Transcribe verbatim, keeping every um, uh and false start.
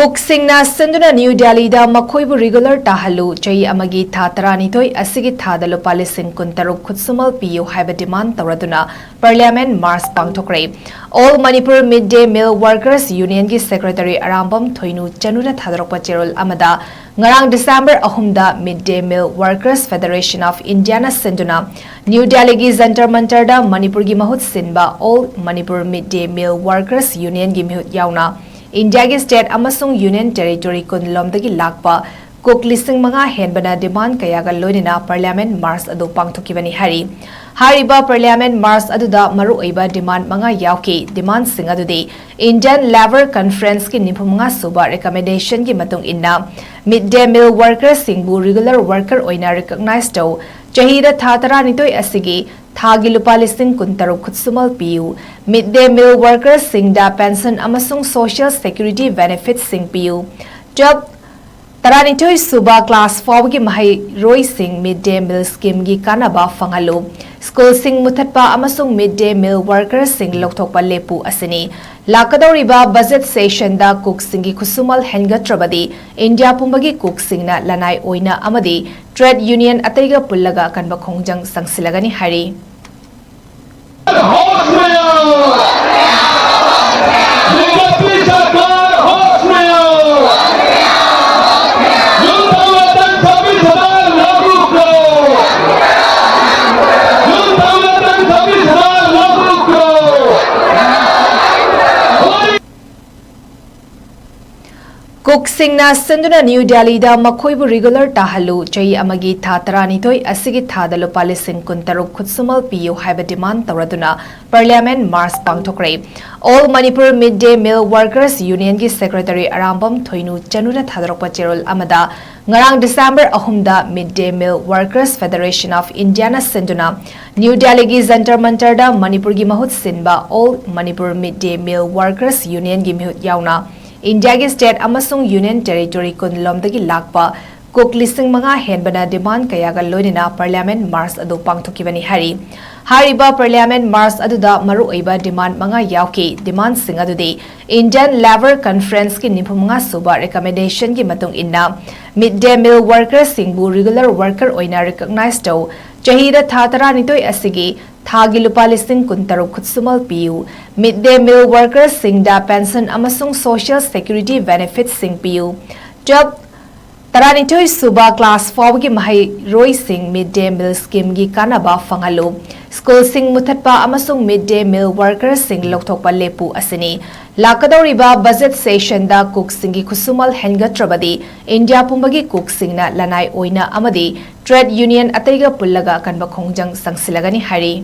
ꯀꯨꯛꯁꯤꯡꯅ ꯁꯤꯟꯗꯨꯅ ꯅ꯭ꯌꯨ ꯗꯦꯜꯂꯤꯗ ꯃꯈꯣꯏꯕꯨ ꯔꯤꯒꯨꯂꯔ ꯇꯥꯍꯜꯂꯨ, ꯆꯍꯤ ꯑꯃꯒꯤ ꯊꯥ ꯇꯔꯥꯅꯤꯊꯣꯏ ꯑꯁꯤꯒꯤ ꯊꯥꯗ ꯂꯨꯄꯥ ꯂꯤꯁꯤꯡ ꯀꯨꯟꯇꯔꯨꯛ ꯈꯨꯠꯁꯨꯃꯜ ꯄꯤꯌꯨ ꯍꯥꯏꯕ ꯗꯤꯃꯥꯟ ꯇꯧꯔꯗꯨꯅ ꯄꯥꯔꯂꯤꯌꯥꯃꯦꯟ ꯃꯥꯔꯆ ꯄꯥꯡꯊꯣꯛꯈ꯭ꯔꯦ꯫ All Manipur midday meal workers ꯌꯨꯅꯤꯌꯟꯒꯤ ꯁꯦꯀ꯭ꯔꯦꯇꯔꯤ ꯑꯔꯥꯝꯕꯝ ꯊꯣꯏꯅꯨ ꯆꯅꯨꯅ ꯊꯥꯗꯣꯔꯛꯄ ꯆꯦꯔꯣꯜ ꯑꯃꯗ, ꯉꯔꯥꯡ ꯗꯤꯁꯦꯝꯕꯔ ꯑꯍꯨꯝꯗ midday meal workers federation of ꯏꯟꯗꯤꯌꯥꯅ ꯁꯤꯟꯗꯨꯅ ꯅ꯭ꯌꯨ ꯗꯦꯜꯂꯤꯒꯤ ꯖꯟꯇꯔ ꯃꯟꯇꯔꯗ ꯃꯅꯤꯄꯨꯔꯒꯤ ꯃꯍꯨꯠ ꯁꯤꯟꯕ all Manipur midday meal workers ꯌꯨꯅꯤꯌꯟꯒꯤ ꯃꯤꯍꯨꯠ ꯌꯥꯎꯅ ꯏꯟꯗꯤꯌꯥꯒꯤ ꯁ꯭ꯇꯦꯠ ꯑꯃꯁꯨꯡ ꯌꯨꯅꯤꯌꯟ ꯇꯦꯔꯤꯇꯣꯔꯤ ꯀꯨꯟꯂꯣꯝꯗꯒꯤ ꯂꯥꯛꯄ ꯀꯨꯛ ꯂꯤꯁꯤꯡ ꯃꯉꯥ ꯍꯦꯟꯕꯅ ꯗꯤꯃꯥꯟ ꯀꯌꯥꯒ ꯂꯣꯏꯅꯅ ꯄꯥꯔꯂꯤꯌꯥꯃꯦꯟ ꯃꯥꯔꯆ ꯑꯗꯨ ꯄꯥꯡꯊꯣꯛꯈꯤꯕꯅꯤ ꯍꯥꯏꯔꯤ꯫ ꯍꯥꯏꯔꯤꯕ ꯄꯥꯔꯂꯤꯌꯥꯃꯦꯟ ꯃꯥꯔꯆ ꯑꯗꯨꯗ ꯃꯔꯨꯑꯣꯏꯕ ꯗꯤꯃꯥꯟ ꯃꯉꯥ ꯌꯥꯎꯈꯤ꯫ ꯗꯤꯃꯥꯟꯁꯤꯡ ꯑꯗꯨꯗꯤ ꯏꯟꯗꯤꯌꯟ ꯂꯦꯕꯔ ꯀꯟꯐꯔꯦꯟꯁꯀꯤ ꯅꯤꯐꯨ ꯃꯉꯥ ꯁꯨꯕ ꯔꯤꯀꯃꯦꯟꯗꯦꯁꯟꯒꯤ ꯃꯇꯨꯡ ꯏꯟꯅ ꯃꯤꯗ ꯗꯦ ꯃꯤꯜ ꯋꯥꯔꯀꯔꯁꯤꯡꯕꯨ ꯔꯤꯒꯨꯂꯔ ꯋꯥꯔꯀꯔ ꯑꯣꯏꯅ ꯔꯤꯀꯛꯅꯥꯏꯖ ꯇꯧ, ꯆꯍꯤꯗ ꯊꯥ ꯇꯔꯥꯅꯤꯊꯣꯏ ꯑꯁꯤꯒꯤ ꯊꯥꯒꯤ ꯂꯨꯄꯥ ꯂꯤꯁꯤꯡ ꯀꯨꯟꯇꯔꯨꯛ ꯈꯨꯠꯁꯨꯃꯜ ꯄꯤꯌꯨ, ꯃꯤꯗ ꯗꯦ ꯃꯤꯜ ꯋꯥꯔꯀꯔꯁꯤꯡꯗ ꯄꯦꯟꯁꯟ ꯑꯃꯁꯨꯡ ꯁꯣꯁꯤꯌꯦꯜ ꯁꯦꯀ꯭ꯌꯨꯔꯤꯇꯤ ꯕꯦꯅꯤꯐꯤꯠꯁꯤꯡ ꯄꯤꯌꯨ, ꯇꯨꯋꯦꯜꯐ ꯇꯔꯥꯅꯤꯊꯣꯏ ꯁꯨꯕ ꯀ꯭ꯂꯥꯁ ꯐꯥꯎꯕꯒꯤ ꯃꯍꯩꯔꯣꯏꯁꯤꯡ ꯃꯤꯗ ꯗꯦ ꯃꯤꯜ ꯁ꯭ꯀꯤꯝꯒꯤ ꯀꯥꯟꯅꯕ ꯐꯪꯍꯜꯂꯨ, ꯁ꯭ꯀꯨꯜꯁꯤꯡ ꯃꯨꯊꯠꯄ ꯑꯃꯁꯨꯡ ꯃꯤꯗ ꯗꯦ ꯃꯤꯜ ꯋꯥꯔꯀꯔꯁꯤꯡ ꯂꯧꯊꯣꯛꯄ ꯂꯦꯞꯄꯨ ꯑꯁꯤꯅꯤ꯫ ꯂꯥꯛꯀꯗꯧꯔꯤꯕ ꯕꯖꯦꯠ ꯁꯦꯁꯟꯗ ꯀꯨꯛꯁꯤꯡꯒꯤ ꯈꯨꯠꯁꯨꯃꯜ ꯍꯦꯟꯒꯠꯇ꯭ꯔꯕꯗꯤ ꯏꯟꯗꯤꯌꯥ ꯄꯨꯝꯕꯒꯤ ꯀꯨꯛꯁꯤꯡꯅ ꯂꯅꯥꯏ ꯑꯣꯏꯅ ꯑꯃꯗꯤ ꯇ꯭ꯔꯦꯗ ꯌꯨꯅꯤꯌꯟ ꯑꯇꯩꯒ ꯄꯨꯜꯂꯒ ꯑꯀꯟꯕ ꯈꯣꯡꯖꯪ ꯆꯪꯁꯤꯜꯂꯒꯅꯤ ꯍꯥꯏꯔꯤ꯫ होश में आओ। बीजेपी सरकार होश में आओ। न्यूनतम वेतन छब्बीस हजार लागू करो। न्यूनतम वेतन छब्बीस हजार लागू करो। ꯀꯨꯛꯁꯤꯡꯅ ꯁꯤꯟꯗꯨꯅ ꯅ꯭ꯌꯨ ꯗꯦꯜꯂꯤꯗ ꯃꯈꯣꯏꯕꯨ ꯔꯤꯒꯨꯂꯔ ꯇꯥꯍꯜꯂꯨ, ꯆꯍꯤ ꯑꯃꯒꯤ ꯊꯥ ꯇꯔꯥꯅꯤꯊꯣꯏ ꯑꯁꯤꯒꯤ ꯊꯥꯗ ꯂꯨꯄꯥ ꯂꯤꯁꯤꯡ ꯀꯨꯟꯇꯔꯨꯛ ꯈꯨꯠꯁꯨꯃꯜ ꯄꯤꯌꯨ ꯍꯥꯏꯕ ꯗꯤꯃꯥꯟ ꯇꯧꯔꯗꯨꯅ ꯄꯥꯔꯂꯤꯌꯥꯃꯦꯟ ꯃꯥꯔꯆ ꯄꯥꯡꯊꯣꯛꯈ꯭ꯔꯦ꯫ All Manipur midday meal workers ꯌꯨꯅꯤꯌꯟꯒꯤ ꯁꯦꯀ꯭ꯔꯦꯇꯔꯤ ꯑꯔꯥꯝꯕꯝ ꯊꯣꯏꯅꯨ ꯆꯅꯨꯅ ꯊꯥꯗꯣꯔꯛꯄ ꯆꯦꯔꯣꯜ ꯑꯃꯗ, ꯉꯔꯥꯡ ꯗꯤꯁꯦꯝꯕꯔ ꯑꯍꯨꯝꯗ midday meal workers federation of ꯏꯟꯗꯤꯌꯥꯅ ꯁꯤꯟꯗꯨꯅ ꯅ꯭ꯌꯨ ꯗꯦꯜꯂꯤꯒꯤ ꯖꯟꯇꯔ ꯃꯟꯇꯔꯗ ꯃꯅꯤꯄꯨꯔꯒꯤ ꯃꯍꯨꯠ ꯁꯤꯟꯕ all Manipur midday meal workers ꯌꯨꯅꯤꯌꯟꯒꯤ ꯃꯤꯍꯨꯠ ꯌꯥꯎꯅ ꯏꯟꯗꯤꯌꯥꯒꯤ ꯁ꯭ꯇꯦꯠ ꯑꯃꯁꯨꯡ ꯌꯨꯅꯤꯌꯟ ꯇꯦꯔꯤꯇꯣꯔꯤ ꯀꯨꯟꯂꯣꯝꯗꯒꯤ ꯂꯥꯛꯄ ꯀꯨꯛ ꯂꯤꯁꯤꯡ ꯃꯉꯥ ꯍꯦꯟꯕꯅ ꯗꯤꯃꯥꯟ ꯀꯌꯥꯒ ꯂꯣꯏꯅꯅ ꯄꯥꯔꯂꯤꯌꯥꯃꯦꯟ ꯃꯥꯔꯆ ꯑꯗꯨ ꯄꯥꯡꯊꯣꯛꯈꯤꯕꯅꯤ ꯍꯥꯏꯔꯤ꯫ ꯍꯥꯏꯔꯤꯕ Parliament March ꯑꯗꯨꯗ ꯃꯔꯨꯑꯣꯏꯕ demand ꯃꯉꯥ ꯌꯥꯎꯈꯤ꯫ Demandꯁꯤꯡ ꯑꯗꯨꯗꯤ Indian Labour Conferenceꯀꯤ ꯅꯤꯐꯨ ꯃꯉꯥ ꯁꯨꯕ recommendationꯒꯤ ꯃꯇꯨꯡ ꯏꯟꯅ mid day meal workerꯁꯤꯡꯕꯨ regular worker ꯑꯣꯏꯅ recognize ꯇꯧ꯫ ꯆꯍꯤꯗ ꯊꯥ ꯇꯔꯥꯅꯤꯊꯣꯏ ꯑꯁꯤꯒꯤ ꯊꯥꯒꯤ ꯂꯨꯄꯥ ꯂꯤꯁꯤꯡ ꯀꯨꯟꯇꯔꯨꯛ ꯈꯨꯠꯁꯨꯃꯜ ꯄꯤꯌꯨ꯫ Mid day meal workerꯁꯤꯡꯗ pension ꯑꯃꯁꯨꯡ social security benefitsꯁꯤꯡ ꯄꯤꯌꯨ꯫ Twelve ꯇꯔꯥꯅꯤꯊꯣꯏ ꯁꯨꯕ class ꯐꯥꯎꯕꯒꯤ ꯃꯍꯩꯔꯣꯏꯁꯤꯡ mid day meal schemeꯒꯤ ꯀꯥꯟꯅꯕ ꯐꯪꯍꯜꯂꯨ꯫ Schoolꯁꯤꯡ ꯃꯨꯊꯠꯄ ꯑꯃꯁꯨꯡ mid day meal workerꯁꯤꯡ ꯂꯧꯊꯣꯛꯄ ꯂꯦꯞꯄꯨ ꯑꯁꯤꯅꯤ꯫ ꯂꯥꯛꯀꯗꯧꯔꯤꯕ budget sessionꯗ cookꯁꯤꯡꯒꯤ ꯈꯨꯠꯁꯨꯃꯜ ꯍꯦꯟꯒꯠꯇ꯭ꯔꯕꯗꯤ India ꯄꯨꯝꯕꯒꯤ cookꯁꯤꯡꯅ ꯂꯅꯥꯏ ꯑꯣꯏꯅ ꯑꯃꯗꯤ trade union ꯑꯇꯩꯒ ꯄꯨꯜꯂꯒ ꯑꯀꯟꯕ ꯈꯣꯡꯖꯪ ꯆꯪꯁꯤꯜꯂꯒꯅꯤ ꯍꯥꯏꯔꯤ꯫